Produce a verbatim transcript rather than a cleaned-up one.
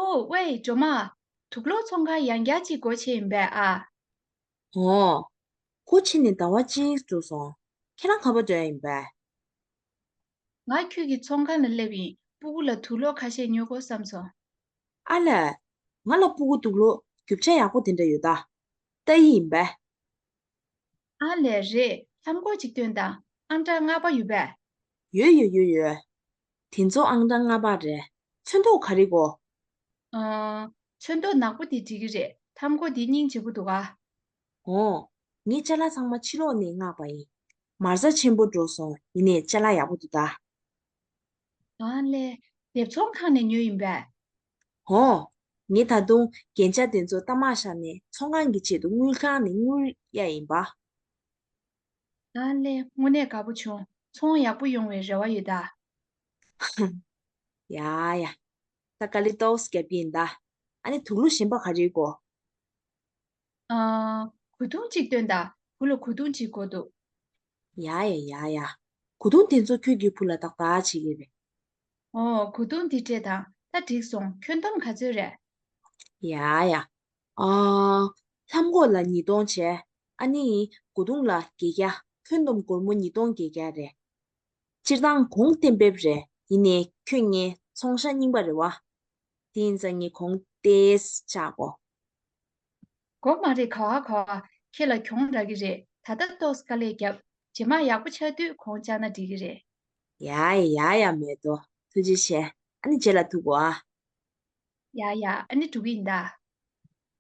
ཨོ་ཝེ་སྒྲོལ་མ། དུག་ལོག་ཚོང་ཁང་ཡང་བསྐྱར་གཅིག་སྒོ་ཕྱེ་ཡིན་པས་ཨ། ཨོ། སྒོ་ཕྱེ་ནས་ཟླ་བ་གཅིག་འགྲོ་སོང་། ཁྱེད་རང་ག་པར་འགྲོ་ཡ་ཡིན་པས། ང་ཁྱོད་ཀྱི་ཚོང་ཁང་ལ་སླེབས་ཡིན། སྤུ་གུ་ལ་དུག་ལོག་ཁ་ཤས་ཉོ་དགོས་བསམ་སོང་། ཨ་ལས། ང་ལ་སྤུ་གུ་དུག་ལོག་རྒྱུ་ཆ་ཡག་པོ་དེ་འདྲ་ཡོད་ད། ལྟ་ཡི་ཡིན་པས། ཨ་ལས་རེད། ལྷམ་གོག་ཅིག་སྟོན་དང་། ཨང་གྲངས་ལྔ་པ་ཡོད་པས། ཡོད་ཡོད་ཡོད་ཡོད། དེ་ཚོ་ཨང་གྲངས་ལྔ་པ་རེད། ཚོན་མདོག་ག་རེ་དགོས། ཨང་། ཚོན་མདོག་ནག་པོ་དེ་འགྲིག་གི་རེད། ལྷམ་གོག་དེ་སྙིང་རྗེ་པོ་འདུག་ག་ཨོ། ངའི་ཅ་ལག་ཚང་མ་ཕྱི་ལོགས་ནས་མངགས་པ་ཡིན། མ་རྩ་ཆེན་པོ་འགྲོ་སོང་། ཡིན་ནའི་ཅ་ལག་ཡག་པོ་འདུག་ད། ཨ་ལས། སྡེབ་ཚོང་ཁང་ནས་ཉོས་ཡིན་པས། ཧོ། ངས་ད་དུང་རྒྱན་ཆ་དེ་ཚོ་རྟ་དམག་ཤག་ནས་ཚོང་ཁང་གི་ཆེད་དུ་དངུལ་ཁང་ནས་དངུལ་གཡར་ཡིན་པ། ཨ་ལས། དངོས་གནས་དགའ་པོ་བྱུང་། ཚོང་ཡག་པོ་ཡོང་བའི་རེ་བ་ཡོད་ད། ཡ་ཡ། ད་དཀའ་ལས་ཏོག་ཙམ་བརྒྱབ་ཀྱི་ཡིན་ད། ཨ་ནི་དུག་ལོག་གཞན་པ་ག་རེ་དགོས། ཨ། གོས་ཐུང་གཅིག་སྟོན་དང་། བུ་ལ་གོས་ཐུང་གཅིག་དགོས་འདུག་ཡ་ཡ་ཡ་ཡ། གོས་ཐུང་དེ་ཚོ་ཁྱོད་ཀྱི་བུ་ལ་ཏག་ཏག་བྱེད་ཀྱི་རེད། ཨོ། གོས་ཐུང་འདི་སྤྲད་དང་། ད་འགྲིག་སོང་། ཁྱོན་བསྡོམས་ག་ཚོད་རེད། ཡ་ཡ། ཨ། ལྷམ་གོག་ལ་ཉིས་སྟོང་བྱས། ཨ་ནི་གོས་ཐུང་ལ་བརྒྱད་བརྒྱ། ཁྱོན་བསྡོམས་སྒོར་མོ་ཉིས་སྟོང་བརྒྱད་བརྒྱ་རེད། སྤྱིར་བཏང་གོང་གཏན་འབེབས་རེད། ཡིན་ནའི་ཁྱོད་ངའི་ཚོང་ཤག་རྙིང་པ་རེད་བ། དེ་ཡིན་ཙང་ངས་གོང་ཏོག་ཙམ་བཅག་གོ། དགོས་མ་རེད། ག་བ་ག་བ། ཁྱེད་ལ་གྱོང་རག་གི་རེད། ད་ལྟ་ཏོག་ཙམ་དཀའ་ལས་བརྒྱབ། རྗེས་མ་ཡག་པོ་ཆགས་དུས་གོང་བཅག་ན་འགྲིག་གི་རེད། ཡ་ཡ་ཡ་ཡ། མེད་དོ། ཐུགས་རྗེ་ཆེ། ཨ་ནི་རྗེས་ལ་ཐུག་གོ་ཨ། ཡ་ཡ། ཨ་ནི་འགྲོ་གི་ཡིན་ད།